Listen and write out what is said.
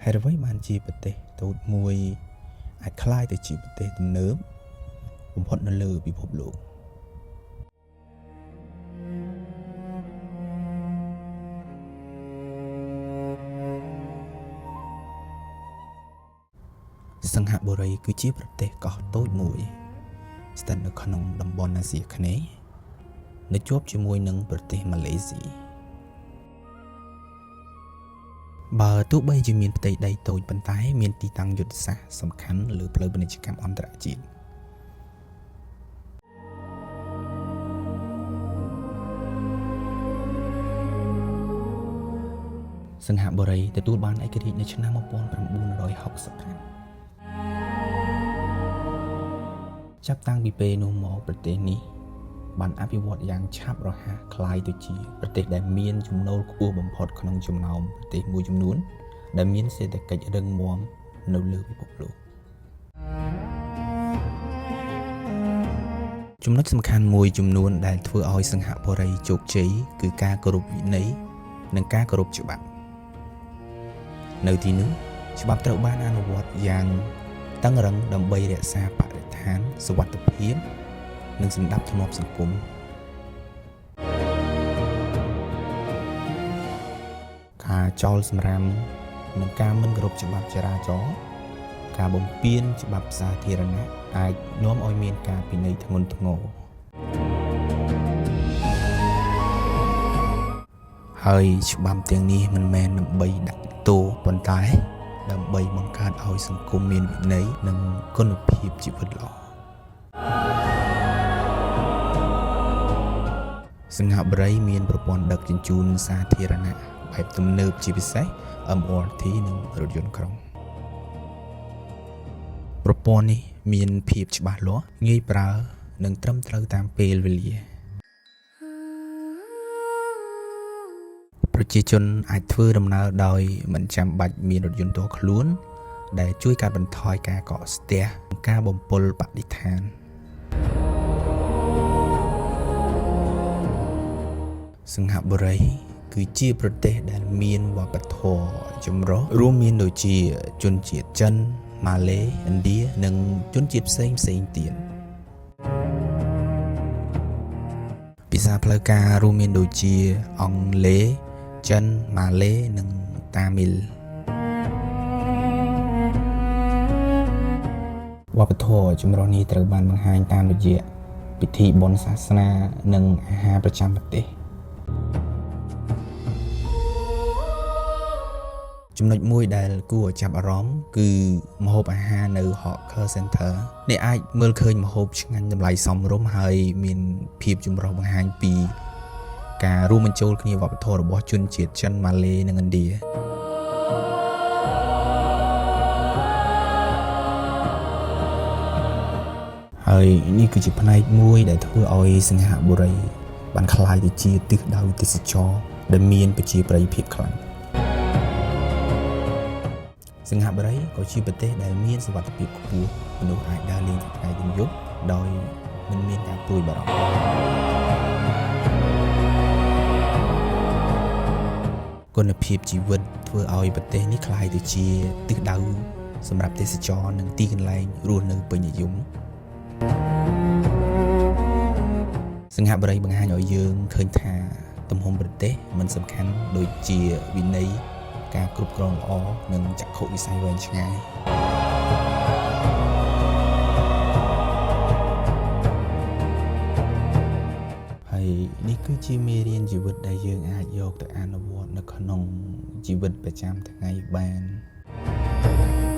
ហេតុអ្វីបានជាប្រទេសតូចមួយអាចក្លាយទៅជាប្រទេសទំនើបបំផុតនៅលើពិភពលោក?សិង្ហបុរីគឺជាប្រទេសកោះតូចមួយស្ថិតនៅក្នុងតំបន់អាស៊ីអាគ្នេយ៍នៅជាប់ជាមួយនឹងប្រទេសម៉ាឡេស៊ី។បើទោះបីជាមានផ្ទៃដីតូចប៉ុន្តែមានទីតាំងយុទ្ធសាស្ត្រសំខាន់លើផ្លូវពាណិជ្ជកម្មអន្តរជាតិ។ សិង្ហបុរីទទួលបានឯករាជ្យនៅឆ្នាំ1965ចាប់តាំងពីពេលនោះមកប្រទេសនេះបានអភិវឌ្ឍយ៉ាងឆាប់រហ័សក្លាយទៅជាប្រទេសដែលមានចំណូលខ្ពស់បំផុតក្នុងចំណោមប្រទេសមួយចំនួនដែលមានសេដ្ឋកិច្ចរឹងមាំនៅលើពិភពលោក។ ចំណុចសំខាន់មួយចំនួនដែលធ្វើឲ្យសិង្ហបុរីជោគជ័យគឺការគោរពវិន័យនិងការគោរពច្បាប់នៅទីនោះច្បាប់ត្រូវបានអនុវត្តយ៉ាងតឹងរឹងដើម្បីរក្សាបរិស្ថានសុវត្ថិភាពនិងសណ្ដាប់ធ្នាប់សង្គមការចោលសម្រាមនិងការមិនគោរពច្បាប់ចរាចរណ៍ការបំពានច្បាប់សាធារណៈអាចនាំឲ្យមានការពិន័យធ្ងន់ធ្ងរហើយច្បាប់ទាំងនេះមិនមែនដើម្បីដាក់ទោសប៉ុន្តែដើម្បីបង្កើតឲ្យសង្គមមានវិន័យនិងគុណភាពជីវិតល្អ។សិង្ហបុរីមានប្រព័ន្ធដឹកជញ្ជូនសាធារណៈបែបទំនើបជាពិសេស MRT និងរថយន្តក្រុងប្រព័ន្ធនេះមានភាពច្បាស់លាស់ងាយប្រើនិងត្រឹមត្រូវតាមពេលវេលា។ប្រជាជនអាចធ្វើដំណើរដោយមិនចាំបាច់មានរថយន្តផ្ទាល់ខ្លួន ដែលជួយកាត់បន្ថយការកកស្ទះនិងការបំពុលបរិស្ថាន។ សិង្ហបុរីគឺជាប្រទេសដែលមានវប្បធម៌ចម្រុះរួមមានដូចជាជនជាតិចិន ម៉ាឡេ ឥណ្ឌា និងជនជាតិផ្សេងៗទៀត។ភាសាផ្លូវការរួមមានដូចជាអង់គ្លេសចិនម៉ាឡេនិងតាមីល។ វប្បធម៌ចម្រុះនេះត្រូវបានបង្ហាញតាមរយៈពិធីបុណ្យសាសនានិងអាហារប្រចាំប្រទេស។ ចំណុចមួយដែលគួរឲ្យចាប់អារម្មណ៍គឺម្ហូបអាហារនៅ Hawker Center។ អ្នកអាចមើលឃើញម្ហូបឆ្ងាញ់តម្លៃសមរម្យហើយមានភាពចម្រុះបង្ហាញពីការរួមបញ្ចូលគ្នាវប្បធម៌របស់ជនជាតិចិនម៉ាឡេនិងឥណ្ឌា។ហើយនេះគឺជាផ្នែកមួយដែលធ្វើឲ្យសិង្ហបុរីបានក្លាយទៅជាទិសដៅទេសចរណ៍ដែលមានប្រជាប្រិយភាពខ្លាំង។ សិង្ហបុរីក៏ជាប្រទេសដែលមានសុវត្ថិភាពខ្ពស់មនុស្សអាចដើរលេងទាំងថ្ងៃទាំងយប់ដោយមិនមានការព្រួយបារម្ភគុណភាពជីវិតធ្វើឲ្យប្រទេសនេះក្លាយទៅជាទិសដៅសម្រាប់ទេសចរនិងទីកន្លែងរស់នៅពេញនិយម។ សិង្ហបុរីបង្ហាញឲ្យយើងឃើញថាទំហំប្រទេសមិនសំខាន់ដូចជាវិន័យការគ្រប់គ្រងល្អនិងចក្ខុវិស័យវែងឆ្ងាយ។ ហើយនេះគឺជាមេរៀនជីវិតដែលយើងអាចយកទៅអនុវត្តនៅក្នុងជីវិតប្រចាំថ្ងៃបាន។